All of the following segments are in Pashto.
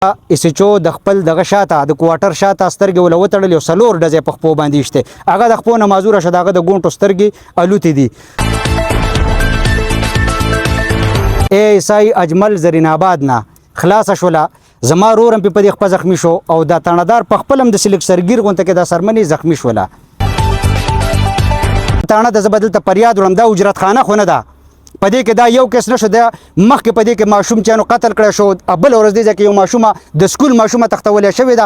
ایس ایچ او د خپل دغه شاته د کوارټر شاته سترګې ولا وتړلې او څلور ډزې په خپو باندې شته، هغه د خپو نه معذوره شه، د هغه د ګونټو سترګې الوتې دي. ای ایس آی اجمل زرین آباد نه خلاصه شوله، زما ورور هم په دې خپه زخمی شو او دا تاڼهدار په خپل هم د سلک سرګیر غونته کې دا سرمنې زخمی شوله. تاڼه د زه به دلته فریاد وړم، دا اجرت خانه خو نه ده، په دې کې دا یو کیس نشو، دا مخکې په دې کې ماشوم چانو قتل کړی شو، بل ورځ دې ځای کې یو ماشومه د سکول ماشومه تښتولې شوې ده،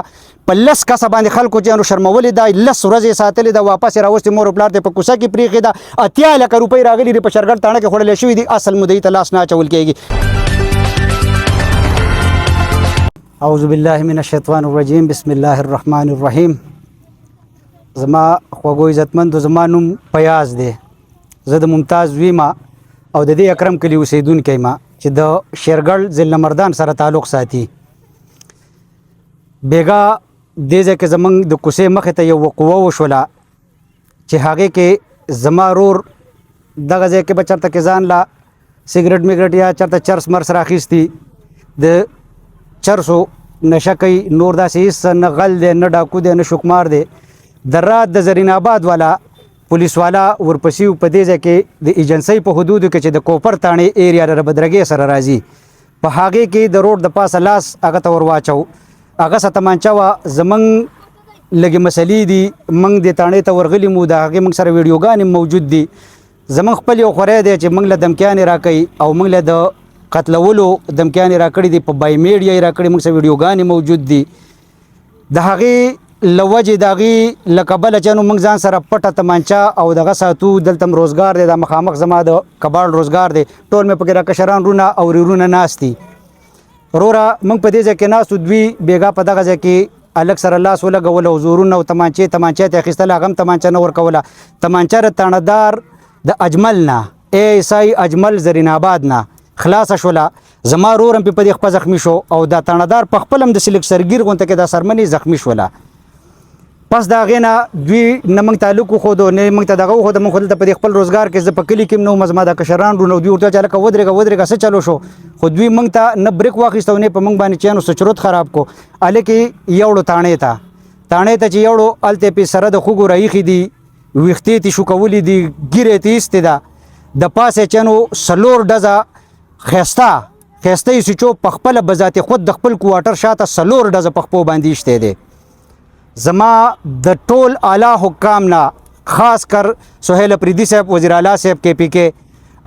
په 10 کسه باندې خلکو چانو شرمولې ده، 10 ورځې یې ساتلې ده، واپس یې راوستې، مور او پلار ته په کوڅه کې پرېښې ده، 80 لکه روپۍ راغلي دي په شرګړ تاڼه کې خوړلې شوې دي، اصل مدعي ته لاس نه اچول کېږي. اعوذ بالله من الشیطان الرجیم، بسم الله الرحمن الرحیم. زما خوږو عزتمندو، زما نوم فیاض دی، زه د ممتاز زوی ما او د دې اکرم کلي اوسېدونکی ما چې د شیرګړ ضلع مردان سره تعلق ساتي. بیګا دې ځای کې زمونږ د کوڅې مخې ته یو وقوعه وشوله چې هغې کې زما رور دغه ځای کې به چېرته کې ځان له سګرټ میګرټ یا چېرته چرس مرس راخیستي، د چرسو نشه کوي، نور داسې هېڅ نه غل دی، نه ډاکو دی، نه شوکمار دی. د رات د زرین آباد والا پولیس والا ورپسې په دې ځای کې د ایجنسۍ په حدودو کې چې د کوپر تاڼې ایریا له بدرګې سره راځي، په هغې کې د روډ د پاسه لاس هغه ته ور واچو، هغه څه تمانچه وه. زمونږ لږې مسلې دي، موږ دې تاڼې ته ورغلي مو، د هغې موږ سره ویډیوګانې موجود دي. زمونږ خپل یو خوری دی چې موږ له دمکیانې راکوي او موږ له د قتلولو دمکیانې راکړي دي، په بای میډیا یې راکړي، موږ سره ویډیوګانې موجود دي. د هغې له وجې د هغې له کبله چې نو موږ ځان سره پټه تمانچه او دغه ساتو. دلته هم روزګار دی، دا مخامخ زما د کباړ روزګار دی، ټول مې پکې راکشران وروڼه او ورېرونه ناست دي. وروره موږ په دې ځای کې ناست وو، دوی بېګا په دغه ځای کې هلک سره لاس ولګول او زورونه او تمانچې تمانچه ته اخیستله، هغه هم تمانچه نه ورکوله. تمانچه د تاڼهدار د اجمل نه، ای ایس آی اجمل زرین آباد نه خلاصه شوله، زما ورور هم په دې خپه زخمی شو او دا تاڼهدار په خپل هم د سلک سرګیر غونته کې دا سرمنې زخمی شوله. پس د هغې نه دوی نه موږ تعلق وښودو، نه موږ ته دغه وښوده. موږ خو دلته په دې خپل روزګار کې، زه په کلي کې هم نه وم، زما د کشران وروڼه دوی ورته چې هلکه ودرېږه ودرېږه څه چلو شو، خو دوی موږ ته نه بریک واخیست او نه په موږ باندې چیانو څه چرت خراب کو. هلک یې یوړو تاڼې ته، تاڼې ته چې یوړو هلته یې پې سره د خوږو راایښي دي، ویښتې تې شوکولي دي، ږیره یې ترې ایستې ده، د پاسه یې چیانو 4 ډزه ښایسته ښایسته یې سوچو په خپله بذات خود د خپل کوارټر شاته 4 ډزه په خپو باندې ایشتی دی. زما د ټول اعلی حکام نه خاص کر سهیل اپریدي صاحب، وزیر اعلی صاحب، کې پی کې،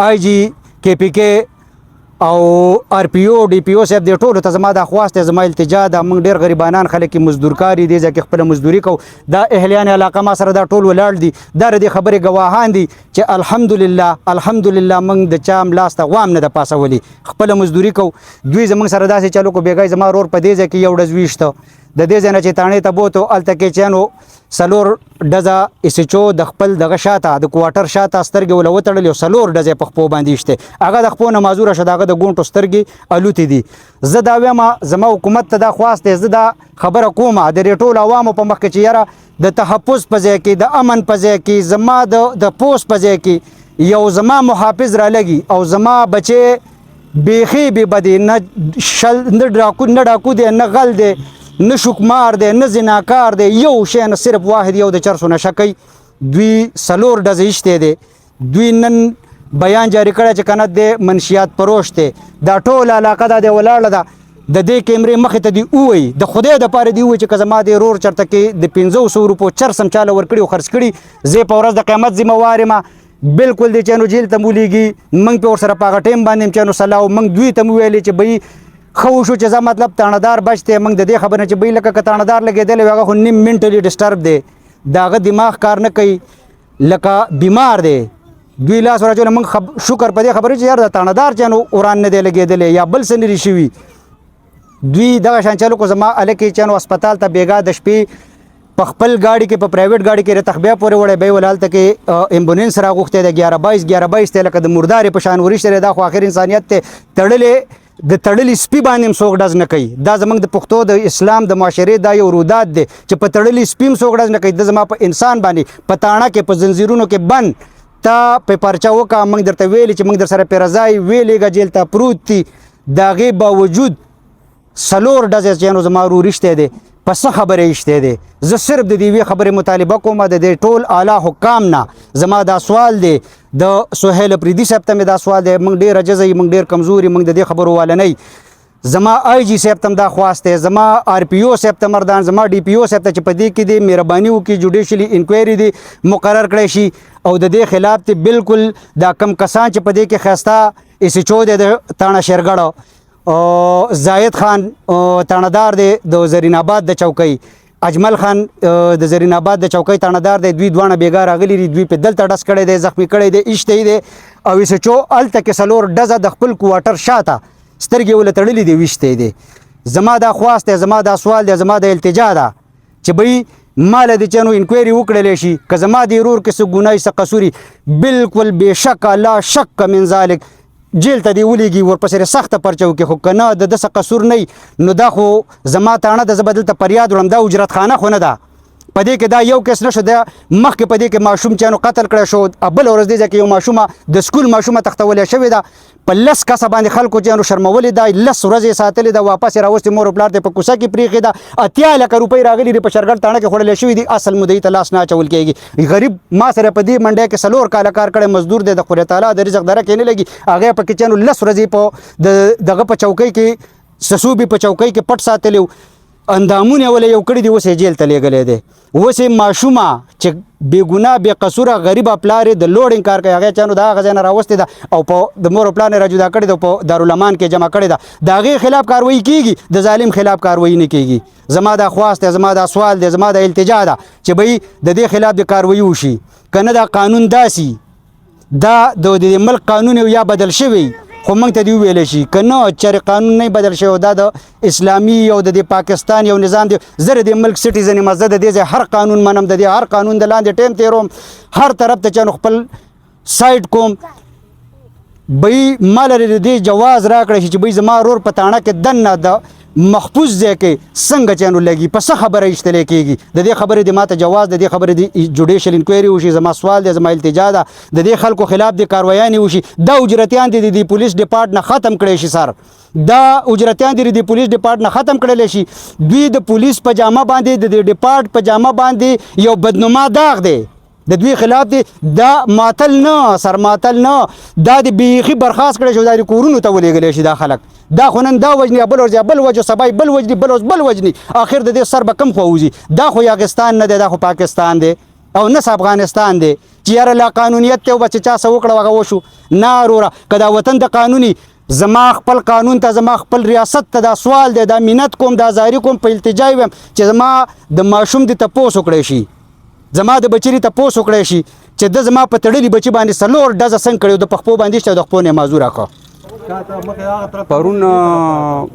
آی جی کې پی کې او آر پی او ډي پی او صاحب، دې ټولو ته زما دا خواست دی، زما التجا ده. موږ ډېر غریبانان خلک یې مزدورکار دي، ځای کې خپله مزدوري کوو. دا اهلیان علاقه ما سره دا ټول ولاړ دي، دا د دې خبرې ګواهان دي چې الحمدلله الحمدلله موږ د چا هم لاس ته غوا هم نه ده پاسولې، خپله مزدوري کوو. دوی زموږ سره داسې چلو کو، بېګا زما ورور په دې ځای کې یو ډز ویشته، د دې ځای نه چې تاڼې ته بوتو هلته کې چیانو 4 ډزه ایس ایچ او د خپل دغه شاته د کوارټر شاته سترګې ولا وتړلې او 4 ډزې په خپو باندې ایشته، هغه د خپو نه معذوره شه، د هغه د ګونټو سترګې الوتې دي. زه دا وایم، زما حکومت ته دا خواست دی، زه دا خبره کوم د دې ټولو عوامو په مخ کې چې یاره د تحفظ په ځای کې، د امن په ځای کې، زما د پوست په ځای کې یو زما محافظ رالګي او زما بچی بیخي بې بدې، نه شل، نه ډاکو، نه ډاکو دی، نه غل دی، نه شوکمار دی، نه زناکار دی، یو شی نه، صرف واحد یو د چرسو نشه کوي. دوی 4 ډزې ایشتی دی. دوی نن بیان جاري کړی چې کنه دی منشیات فروش دی. دا ټوله علاقه دا دی ولاړه ده، د دې کیمرې مخې ته دی ووایي، د خدای دپاره دی ووایي چې که زما دې ورور چېرته کې د 500 روپو چرس هم چاله ورکړي او خرڅ کړي، زه په ورځ د قیامت ذمه وار یم، بالکل دې چې نو جیل ته مو لیږي. موږ پې ورسره په هغه ټایم باندې هم چې نو سلا و، موږ دوی ته مو ویلې چې بهیي ښه وشو چې زه مطلب تاڼهدار بچ دی. موږ د دې خبره چې بهیي لکه که تاڼهدار لګېدلی وي، هغه خو نیم منټلي ډسټرب دی، د هغه دماغ کار نه کوي، لکه بیمار دی. دوی لاس ور اچولی، موږ شکر په دې خبره چې یار د تاڼهدار چې نو وران نه دی لګېدلی یا بل څه نه دي شوي. دوی دغه شان چلو کو، زما هلک یې چې نو هسپتال ته بېګا د شپې په خپل ګاډي کې، په پرایویټ ګاډي کې رتخبیا پورې وړی، بیا یې ولا هلته کې امبولانس راغوښتی دی، 11:22 11:22 دی، لکه د مردارې په شان ورشته دی. دا خو آخر انسانیت دی، تړلې د تړلي سپي باندې هم څوک ډز نه کوي. دا زموږ د پښتو د اسلام د معاشرې دا یو روداد دی چې په تړلي سپي هم څوک ډز نه کوي. د زما په انسان باندې په تاڼه کې په زنځیرونو کې بند تا په پرچه وکړه، موږ درته ویلي چې موږ در سره پیرزای ویلېږه جیل ته پروت دي، د هغې باوجود څلور ډزې چې نو زما ورور ایشتی دی، په څه خبره ایشتی دی؟ زه صرف د دې یوې خبرې مطالبه کوم د دې ټول اعلی حکام نه. زما دا سوال دی، د سهیل اپریدي صاحب ته مې دا سوال دی. موږ ډېر عاجز یو، موږ ډېر کمزوري، موږ د دې خبرو واله نه. زما آی جی صاحب ته دا خواست دی، زما آر پی او صاحب ته مردان، زما ډي پی او صاحب ته چې په دې کې دې مهرباني وکړي، جوډیشلی انکوایري دې مقرر کړی شي او د دې خلاف دې بالکل دا کم کسان چې په دې کې ښایسته ایس ایچ او دی د تاڼه شیرګړ او زاید خان تاڼهدار دی د زرین آباد د چوکۍ، اجمل خان د زرین آباد د چوکۍ تاڼهدار دی، دوی دواړه بیګا راغلي دي، دوی په دلته ډز کړی دی، زخمی کړی دی، ایشتی دی او ایس ایچ او هلته کې څلور ډزه د خپل کوارټر شاته سترګې ول تړلې دی، ویشتی دی. زما دا خواست دی، زما دا سوال دی، زما دا التجا ده چې بھئی مال د چنو انکوایري وکړل شي، که زما د ورور کې څه ګناه څه قصوري، بالکل بېشک لا شک من ذلک جیل ته دی ولېږي، ورپسې سخته پرچه وکړي. خو که نه د ده څه قصور نه، نو دا خو زما تاڼه ده، زه به دلته فریاد وړم. دا اجرت خانه خو نه ده. په دې کې دا یو کیس نشو، دا مخکې په دې کې ماشوم چې نو قتل کړی شو، بله ورځ دې ځای کې یو ماشومه د سکول ماشومه تښتولی شوې ده، په 10 کسه باندې خلکو چې نو شرمولې ده، 10 ورځې یې ساتلې ده، واپس یې راوستې، مور او پلار ته په کوڅه کې پرېښې ده. 80 لکه روپۍ راغلي دي، په شرګړ تاڼه کې خوړلی شوي دي. اصل مدعي ته لاس نه اچول کېږي. غریب ما سره په دې منډۍ کې 4 کاله کار کړی، مزدور دی، د خدای تعالی د رزق درک یې نه لګي. هغه پکې چې نو 10 ورځې په د دغه په چوکۍ کې، سسوبي په چوکۍ کې پټ ساتلی، اندامونه ولې یو کړي دي، اوس یې جیل ته لېږلی دی. اوس یې ماشومه چې بې ګناه بې قصوره غریبه پلار یې د لوډینګ کار کوي، هغه چا نو د هغه ځای نه راوستې ده او په د مور او پلار نه را جدا کړې ده، په دارالامان کې جمع کړې ده. د هغې خلاف کاروایی کیږي، د ظالم خلاف کاروایی نه کیږي. زما دا خواست دی، زما دا سوال دی، زما دا التجا ده چې بھئی د دې خلاف د کاروایی وشي. که نه دا قانون داسي دا د دې ملک قانون یا بدل شوی، خو موږ ته دی ویل شي، که نه چېرې قانون نه بدل شوی، دا د اسلامي او د دې پاکستان یو نظام دی. زه د دې ملک citizen یم، زه د دې ځای هر قانون منم، د دې هر قانون د لاندې ټیم تېروم، هر طرف ته چې نو خپل سایډ کوم. بی ما لرې د دې جواز راکړی شي چې بی زما ورور په تاڼه کې دننه د محفوظ ځای کې څنګه چې نو لګي، په څه خبره ایستلی کېږي؟ د دې خبرې د ماته جواز، د دې خبرې د جوډیشل انکوایري وشي. زما سوال دی، زما التجا ده، د دې خلکو خلاف د کاروایانې وشي. دا اجرتیان دې د پولیس ډپارټ نه ختم کړی شي سر، دا اجرتیان دې د پولیس ډپارټ نه ختم کړل شي. دوی د پولیس په جامه باندې، د دې ډپارټ په جامه باندې یو بدنما داغ دی. د دوی خلاف دی دا معطل نه سر، معطل نه، دا د بیخي برخاست کړی شو، دا د کورونو ته ولېږلی شي دا خلک. دا خو نن دا وژني، بل ورځ بل وجه، سبا یې بل وژني، بل ورځ بل وژني، آخر د دې سر به کم خوا وځي؟ دا خو یاغستان نه دی، دا خو پاکستان دی او نه افغانستان دی چې یاره لا قانونیت ته وبس، چې چا څه وکړه هغه وشو. نه وروره، که دا وطن د قانوني، زما خپل قانون ته، زما خپل ریاست ته دا سوال دی، دا منت کوم، دا زاری کوم، په التجا وایم چې زما د ماشوم د تپوس وکړی شي، زما د بچی تپوس وکړی شي چې د زما په تړلي بچي باندې څلور ډزه څنګه کړې، د پخپو باندې شته، د خپو نه معذوره کړ. پرون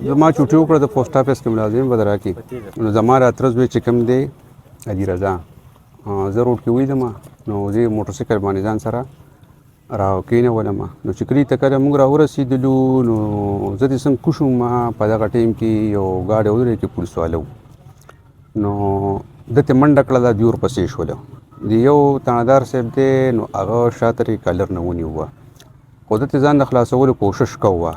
زما چوټي وکړه، د پوسټ آفس کې ملازم بدرا کې، نو زما را تر زوی چې کوم دی علي رضا، زه روډ کې ویدم، نو زه موټر سایکل باندې ځان سره را کېنولم. نو چې کلي ته کله موږ را ورسېدلو، نو زه دې څنګه کوشم، په دغه ټایم کې یو ګاډی ودرېد چې پولیس والا و، نو ده ته منډه کړه، دا دوی ورپسې شول. د یو تاڼهدار صاحب دی، نو هغه شاته یې کالر نه ونیوه، خو ده ته ځان د خلاصولو کوشش کوه.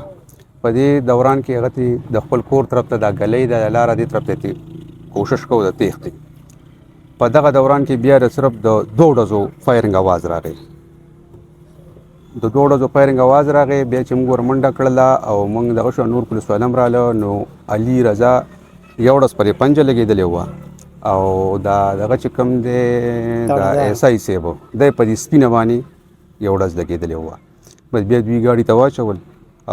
په دې دوران کې هغه ته د خپل کور طرف ته دا ګلۍ ده، لاره دې طرف ته یې کوشش کوه د تېښتې. په دغه دوران کې بیا د صرف د دوو ډزو فایرنګ اواز راغی، د دوو ډزو فایرنګ اواز راغی. بیا چې موږ ورمنډه کړله او موږ دغه شو، نور پولیس والا هم راله، نو علي رضا یو ډز پرې پنجه لګېدلې وه او دا دغه چې کوم دی دا ایس آی صاحب دی، په دې سپینه باندې یو ډز لګېدلې وه. بس بیا دوی ګاډي ته واچول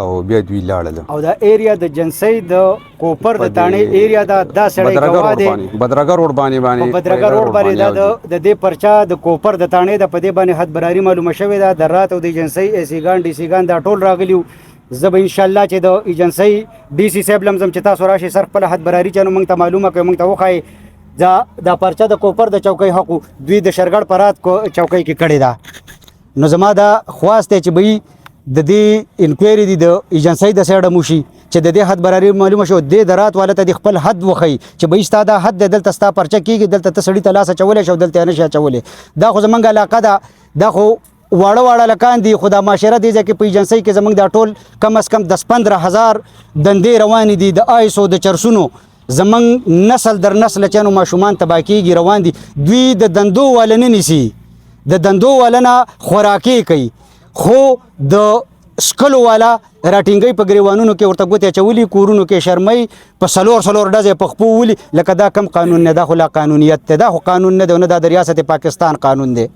او بیا دوی لاړل. او دا ایریا د جنسۍ د کوپر د تاڼې ایریا ده. دا سړی ګواه دی، بدرګه روډ باندې په بدرګه روډ باندې دا د دې پرچا د کوپر د تاڼې ده، په دې باندې حد براري معلومه شوې ده. د رات او د ایجنسۍ ای سي ګان ډي سي ګان دا ټول راغلي وو. زه به انشاءالله چې د ایجنسۍ ډي سي صاحب لم ځم چې تاسو راشئ سر، خپله حد براري چې نو موږ ته معلومه کړئ، موږ ته وښایئ. دا پرچا د کوپر د چوکۍ حق دوی د شرګړ په رات چوکۍ کې کړې ده. نو زما دا خواست دی چې بھئی د دې انکوایري دي د ایجنسۍ د سایډه وشي چې د دې حد براري معلومه شو، دې د رات والا ته د خپل حد وښیي چې بھئی ستا دا حد دی، دلته ستا پرچه کېږي، دلته ته سړي ته لاس اچولی شې او دلته یې نه شې اچولی. دا خو زمونږ علاقه ده، دا خو واړه واړه لکان دي، خو دا معاشره دې ځای کې په ایجنسۍ کې زمونږ دا ټول کم از کم 10-15 هزار دندې روانې دي، د آیسو، د چرسونو. زمونږ نسل در نسل چې نو ماشومان تباه کیږي، روان دي. دوی د دندو واله نه نیسي، د دندو واله نه خوراکي کوي، خو د سکلو والا راټینګي په ګریوانونو کې ورته ګوتې اچولي، کورونو کې شرمۍ په څلور څلور ډزې په خپو ولي. لکه دا کم قانون نه، دا خو لا قانونیت دی، دا خو قانون نه دی، نه دا د ریاست پاکستان قانون دی.